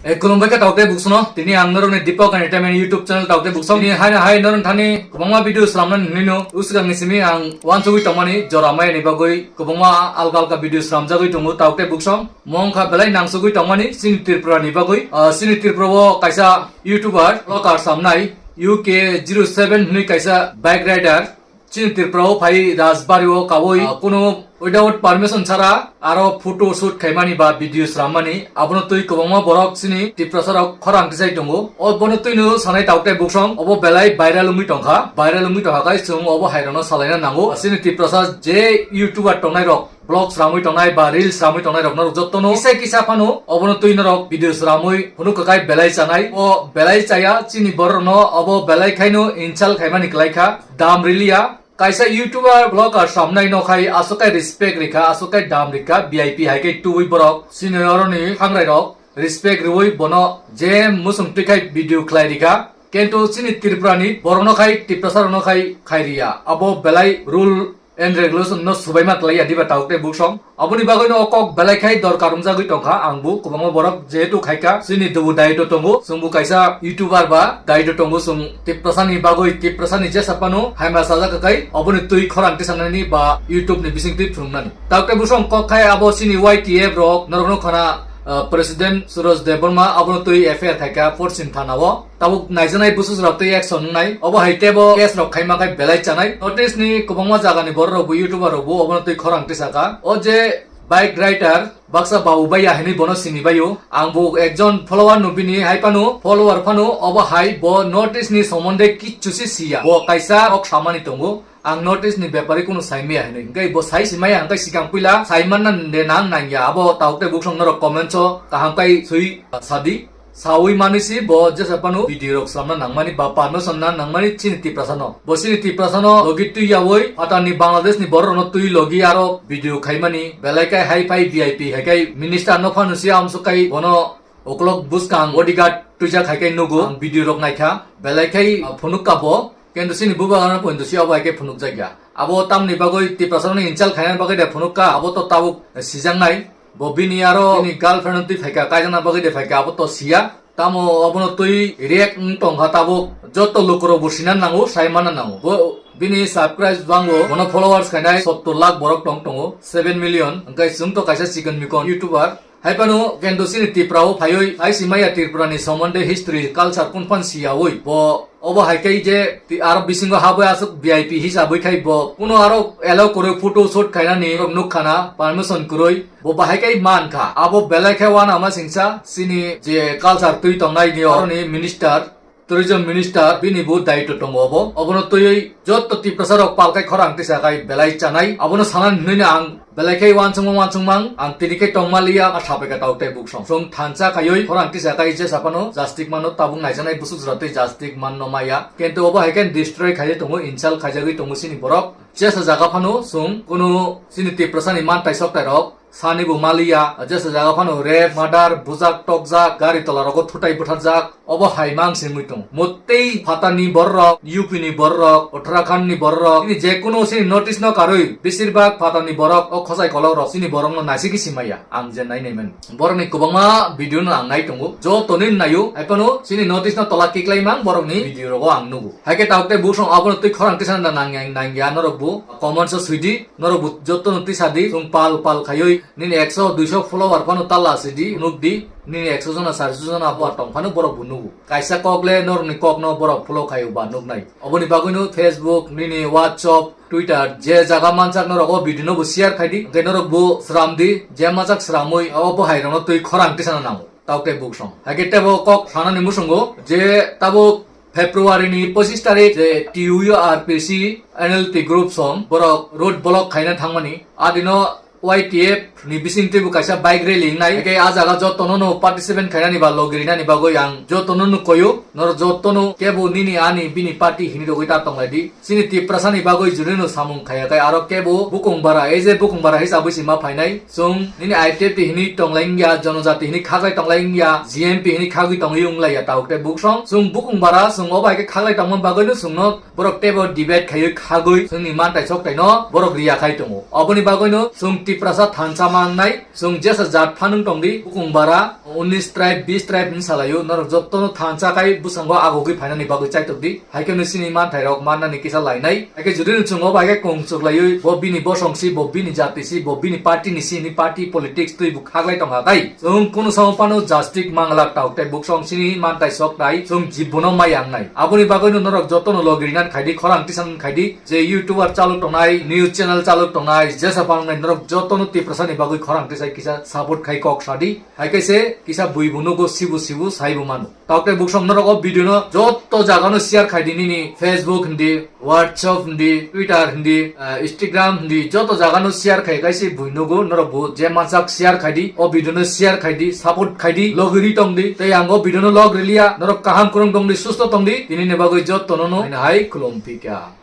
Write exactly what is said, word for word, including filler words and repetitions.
E, khulumbai khe taukte buksono, tini ang norokni Deepak Entertainment YouTube channel taukte buksong. Tini haino hai norok thani kwbangma video slamnani hinwi no, usukangni simi ang wansugwi tongmani jora maya ni bagwi kwbangma alka alka video slamjagwi tongo taukte buksong. Mongkha belai nangsugwi tongmani chini Tripura ni bagwi. Ah, chini Tripura o kaisa YouTuber, vlogger samnai U K zero seven hinwi kaisa bike rider. Chini Tripura o phai Rajbari o kawi, ah, kunu without permission chara aro photo shoot khaimani ba video srammani, abono twi kwbangma borok chini Tiprasa rok khorang tisai tongo. Obono twino sanai taukte buksong, obo belai viral wngwi tongkha. Viral wngwi tongkha kai chwng obo hai rokno salaina nango. Chini Tiprasa je YouTuber tongnai rok, vlog sramwi tongnai ba reels sramwi tongnai rok norok jottono kisa kisa phano obono twi norok video sramwi phunuk kakai belai chanai. O belai chaya chini borok no obo belai khaino insult khaimani kwlai kha. Dam riliya. Kaisa YouTuber vlogger samnai no khai aswk kai respect rikha, aswk kai dam rikha, V I P hai kai tubui borok. Chini oroni hangrai rok respect rwui bono je musung twi khai video khlai rikha. Kintu chini Tripura ni borok no khai Tiprasa rok no khai khai riya. Abo belai rule and regulation no subaima klaiya diba taukte buksong. Aboni bagwi no o kok belai khai dorkar wngjagwi tongkha. Ang bo kwbangma borok jehetu khaikha, chini dubu daito tongo, chwngbo kaisa YouTuber ba daito tongo, chwng Tiprasa ni bagwi Tiprasa ni jesa phano haima sajak kai, oboni twi khorang tisanani ba YouTube ni bising twi phunuknani. Taukte buksong kok khai abo chini Y T F rok norokno khana, ah, President Suraj Debbarma abono twi F I R khaikha Porchim thana o. Tabuk naijaknai bwswk rok twi action wngnai. Obo hai tebo case rok khaima khai belai chanai. North East ni kwbangma jaga ni borok rok bo, YouTuber rok bo obono twi khorang tisaka. O je bike rider baksa Babu Baiya hinwi bono sini baio. Ang bo ekjon follower no bini hai phano, follower phano obo hai bo North East ni somonde kichu se siya. Bo kaisa kok samani tongo. Ang North East ni bepari kunu sai maya hinwi. Hingke bo sai si maya hingke sikang puila sai manna de nang nangya. Abo taukte buksong norok comments o kaham kai sui sadi. Sawi mani si bo jesa phano video rok samna nangmani ba permission na nangmani chini Tiprasa no. Bo chini Tiprasa no logi twi yawi phatar ni Bangladesh ni borok no twi logi aro video khaimani belai kai hai phai V I P hai kai minister no phano si amsuk kai bono ukolog buskang bodyguard twijak hai kai nugo. Ang video rok naikha belai kai, ah, phunuk ka bo. Kintu chini bubagra no pointo si obo hai khe phunukjakya. Abo tamni bagwi Tiprasa rokni insult khaina bagwi de phunukka, abo to tabuk sijaknai. Bo bini aro bini girlfriend twi phaikha, kaijakna bagwi de phaikha, abo to siya. Tamo obono twi react wng tongkha tabuk. Joto lukurok bo sina nango, sai mana nango. Bo bini subscribe bango, bono followers khainai sottor lakh borok tong tongo, seven million. Hwnkhe chwng to kaisa chikon mikon YouTuber. Hai phano kintu chini Tripura o phaiwi hai si maya Tripura ni somonde history, culture kung phan siyawi. Bo obo hai khe je ti-, aro bisingo habwi aswk V I P hisabwi khai bo kuno aro allow kwrwi photo shoot khainani rok nuk khana permission kwrwi. Bo bahai khe man kha. Abo belai khe wana ma singsa chini je culture twi tongnai ni oroni minister. Tourism minister bini bo daitw tongo obo. Obono twiwi joto Tiprasa rok palkai khorang tisa kai belai chanai. Abono sanani hinwi no ang belai khe wansukma wansukmang ang tini khe tongma liya a sapai ka tau tei buksong. Song thansa kaiwi khorang tisa kai jesa phano jastik mano tabuk naijaknai busuk jora tei jastik manno maya. Kintu obo hai khe destroy khaijak tongo, insult khaijagwi tongo chini borok. Jesa jaga phano song kunu chini Tiprasa ni mantai soktai rok. Sani bo maliya, jesa jaga phano rape, murder, bujak, tokjak, gari tola rogo thutai butharjak, obo hai mang singwi tong. Motei phatani borok, U P ni borok, Uttarakhand ni borok, ini je kuno sini notice no karwi, besir bak phatani borok, o khosai kolok rok, sini borok no naisiki simaya, ang je nai nai mani. Borok ni kwbangma video no ang nai tongo, joto ni naio, hai phano sini notice no tola kiklai mang borok ni video rogo ang nugo. Hai khe tabuk tei buksong abono twi khorang tisa nang nang ya norok bo, comment o swidi, norok bo joto no tisa di, song pal pal khaiwi, Nini ekso, duiso follower phano tala si di, nuk di, nini ekso jona, charso jona bo tong phano borok bo nugo. Kaisa kok le norokni kokno borok follow khaio ba nuknai. Oboni bagwino Facebook, nini WhatsApp, Twitter, je jaga mansak norok o video no bo share khai di, hwnkhe norok bo sram di, je mansak sramwi o bo hai rokno twi khorang tisana nango. Tabuk tei buksong. Hai khe tebo kok sanani musungo je tabuk February ni pochis tarik je T U R P C N L T group song borok road block khaina thangmani. Adino Y T F ni bising teibo kaisa bike rally wngnai. Hake a jaga jotono no participant khainani ba logi rinani bagwi ang jotono no koyo. Norok jotono kebo nini ani bini party hini rogwi ta tonglai di. Chini Tiprasa ni bagwi jurino samung khaya khai aro kebo bukung bara, ei je bukung bara hisabwi se ma phainai. Chwng nini I T F T hini tonglai wngya, jonojati hini khaklai tonglai wngya, G M P hini khagwi tongwi wnglaiya tabuk tei buksong. Chwng bukung bara, chwng obo hai khe khaklai tongma bagwino chwngno borok teibo debate khaiwi khagwi chwngni mantai soktaino borok riya khai tongo. Oboni bagwino chwng Tiprasa thansa mangnai, chwng jesa jat phanwng tongdi, bukung bara, unis tribe, bis tribe hin salaio, norok jotono thansa kai bwskango agogwi phainani bagwi chaitok di. Haikhe no chini manthairok mannani kisa lainai. Haikhe jodi no chwng obo haikhe kung chwk laiwi, bo bini bosong si, bo bini jati si, bo bini party ni si, ni party politics twi bo khaklai tongkha kai. Chwng kunu samo phano justice mangla tauk tei buksong chini manthai sok nai, chwng jibbono mai yang nai. Aboni bagwi no norok jotono logi rinan khaidi, khorang tisan khaidi, je YouTuber chalok tongnai, news channel chalok tongnai, jesa phanwnai norok jotono Tiprasa ni bagwi khorang tisai kisa support khai kok sadi. Haikhe se kisa buibu nugo sibu sibu saibu mano. Tauk tei buksong norok o video no joto jaga no share khaidi nini Facebook hindi, WhatsApp hindi, Twitter hindi, eh, Instagram hindi joto jaga no share khai kaise bui nugo norok bo je mansak share khaidi o video no share khaidi support khaidi logiri tongdi tei ang o video no log riliya norok kaham kurung tongdi susto tongdi tini ni bagwi joto no no hai khulum phika.